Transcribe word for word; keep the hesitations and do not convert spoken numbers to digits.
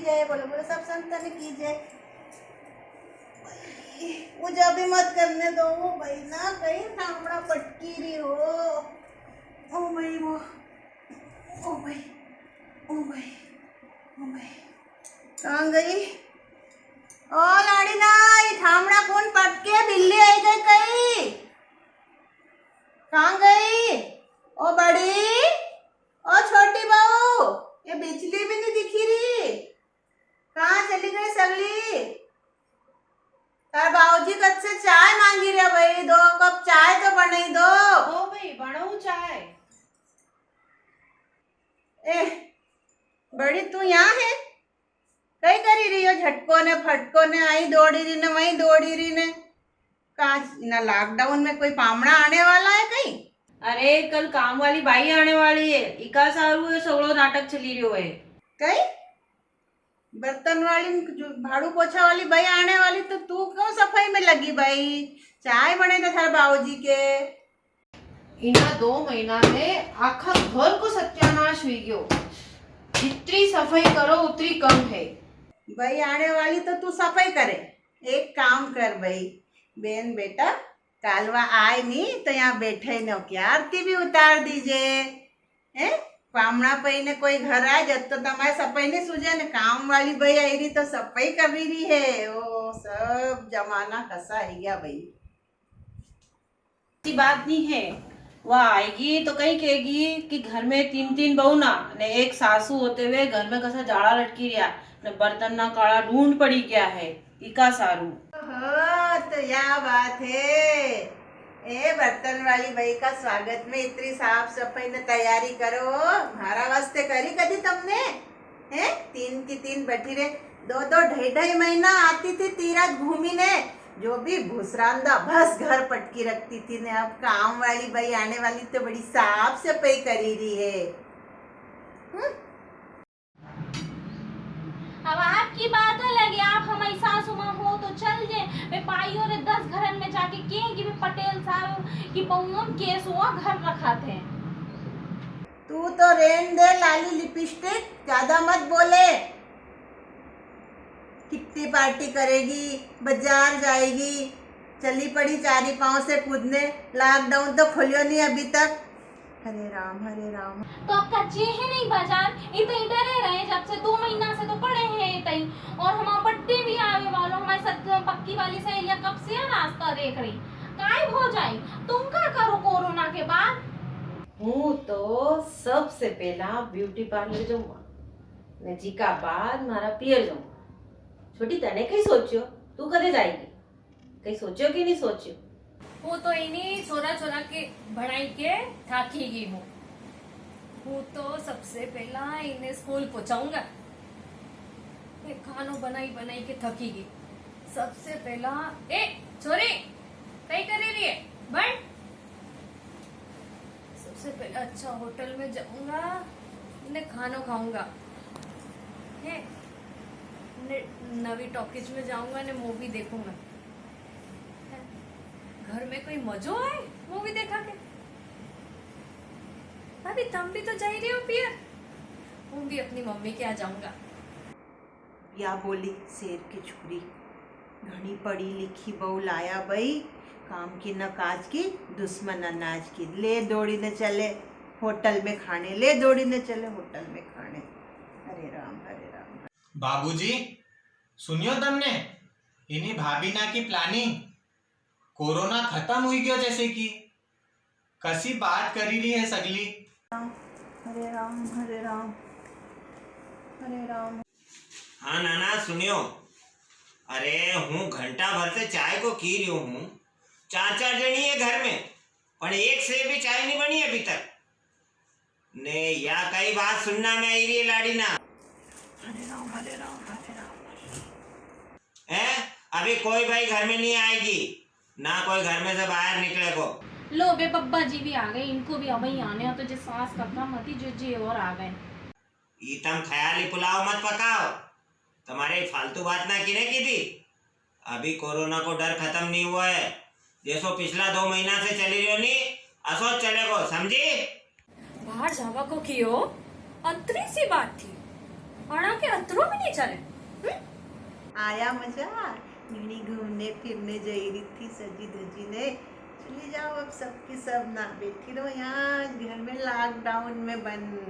जय बोलो, बोलो सब संतन की जय। पूजा भी मत करने दो वो भाई ना, कई ठामड़ा पटकी री हो। ओ भाई वो, ओ भाई, ओ भाई, ओ भाई, कहाँ गई? ओ लाड़ी ना, ये ठामड़ा कौन पटके? बिल्ली आई गई कई? कहाँ गई? ओ बड़ी, ओ छोटी बहू, ये बिजली भी नहीं दिखी री, कहाँ चली गई सगली? तार बाबूजी कद से चाय मांगी रे भाई, दो कप चाय तो बनाई दो। ओ भाई, बनाऊं चाय। ए, बड़ी तू यहाँ है? कई करी री हो? झटको ने फटको ने, आई दौड़ी री ने, वहीं दौड़ी री ने। का इना lockdown में कोई पामणा आने वाला है कई? अरे, कल काम वाली बाई आने वाली है, इका सारू ये सगळो नाटक चली रह्यो है। कई? बर्तन वाली, जो झाड़ू पोछा वाली बाई आने वाली, तो तू क्यों सफाई में लगी बाई? चाय बने तो थारे बाबूजी के। इना दो महीना में आखा घर को सत्यानाश हुई गयो। जितरी सफाई करो उतरी कम है। बाई आने वाली तो तू सफाई करे। एक काम कर बाई, बेन बेटा, कालवा आय नी तो यहाँ बैठे न की आरती भी उतार दीजे। हैं? पामणा पई ने कोई घर आए जब तो तमारे सफाई नी सूझे ने, काम वाली बाई आई री तो सफाई कर री है। ओ सब जमाना कसा है गया बाई। ऐसी बात नहीं है, वा आएगी तो कई कहेगी कि घर में तीन तीन बहू ना ने एक सासू होते हुए घर में कसा जाला लटकी रिया ने बर्तन ना काला ढूंढ पड़ी गया है, इका सारू। ओहो, तो या बात है। ए, बर्तन वाली बाई का स्वागत में इतनी साफ सफाई ने तैयारी करो, म्हारा वास्ते करी कदी तमने? हैं? तीन की तीन बैठी रे, दो दो ढाई ढाई महीना आती थी तीरथ घूमी ने, जो भी भूसरांदा बस घर पटकी रखती थी ने, अब काम वाली बाई आने वाली तो बड़ी साफ सफाई करी री है। हम्म? अब आपकी बात अलग है, आप हमारी सासू माँ हो तो चल जे, मैं पाइयो रे दस घरन में जाके कहेंगी, मैं पटेल साहब की बहुओं केस हुआ घर रखा थे। तू तो रेन दे लाली लिपस्टिक, ज्यादा मत बोले। कितनी पार्टी करेगी, बाजार जाएगी, चली पड़ी चारी पाँव से कूदने। Lockdown तो खोलियो नी अभी तक। हरे राम, हरे राम। तो अब कच्चे है नहीं बाजार, इतई डरे रहे जब से, दो महीना से तो पड़े हैं इतई। और हमारा बर्थडे भी आवे वालो, हमारी सत पक्की वाली सहेलियां कब से रास्ता देख रही, गायब हो जाए। तुम क्या करो कोरोना के बाद? हूँ तो सबसे पहला ब्यूटी पार्लर जाऊंगा, ने जीका बाद मारा पियर जाऊंगा। छोटी, तने कई सोच्यो? तू कदे जाएगी? कई सोच्यो कि नहीं सोच्यो? हूँ तो इनी छोरा छोरा के भणाई के थाकी गई हूँ। हूँ तो सबसे पहला इन्हें स्कूल पहुंचाऊंगा। ये खानो बनाई बनाई के थकी गई। सबसे पहला, ए छोरी, कई करी री है? बन। सबसे पहले अच्छा होटल में जाऊंगा, ने खानो खाऊंगा, है, ने नवी टॉकीज में जाऊंगा, ने मूवी देखूंगा। है, घर में कोई मजो आए मूवी देखा के? भाभी, तम भी तो जाई रही हो पियर। हूँ भी अपनी मम्मी के यहाँ जाऊंगा। या बोली शेर की छोरी, घणी पढ़ी लिखी बहू लाया बई, काम की न काज की, दुश्मन अनाज की। ले दौड़ी ने चले होटल में खाने, ले दौड़ी ने चले होटल में खाने। हरे राम, हरे राम। बाबूजी, सुनियो तमने इनी भाभी ना की planning? कोरोना खत्म हुई गयो जैसे कि। कसी बात करी री है सगली। हरे राम, हरे राम, हरे राम। हाँ नाना, सुनियो। अरे, हूँ घंटा भर से चाय को की रियो हूँ। चार चार जणी है घर में, पण एक से भी चाय नी बनी अभी तक। ने या कई बात सुनना में आई री है लाड़ी ना? हरे राम, हरे राम, हरे राम। हैं? अभी कोई बई घर में नी आएगी, ना कोई घर में से बाहर निकलेगो। लो बे, बब्बा जी भी आ गए, इनको भी अब ही आने हो तो जे सास का काम मती जो जे और आ गए। ई तम ख्याली पुलाव मत पकाओ, तमारे फालतू बात ना किने की थी। अभी कोरोना को डर खत्म नी हुआ है, जैसो पिछला दो महीना से चली रियो नी, असो चलेगो, समझी? बाहर जावा को कियो, अंतरी सी बात थी। अणा के अतरो भी नी चले। हम्म? आया मजा? घणी घूमने फिरने जई री थी सजी धजी ने। चली जाओ अब सबकी सब ना, बैठी रहो यहाँ घर में लॉकडाउन में बंद।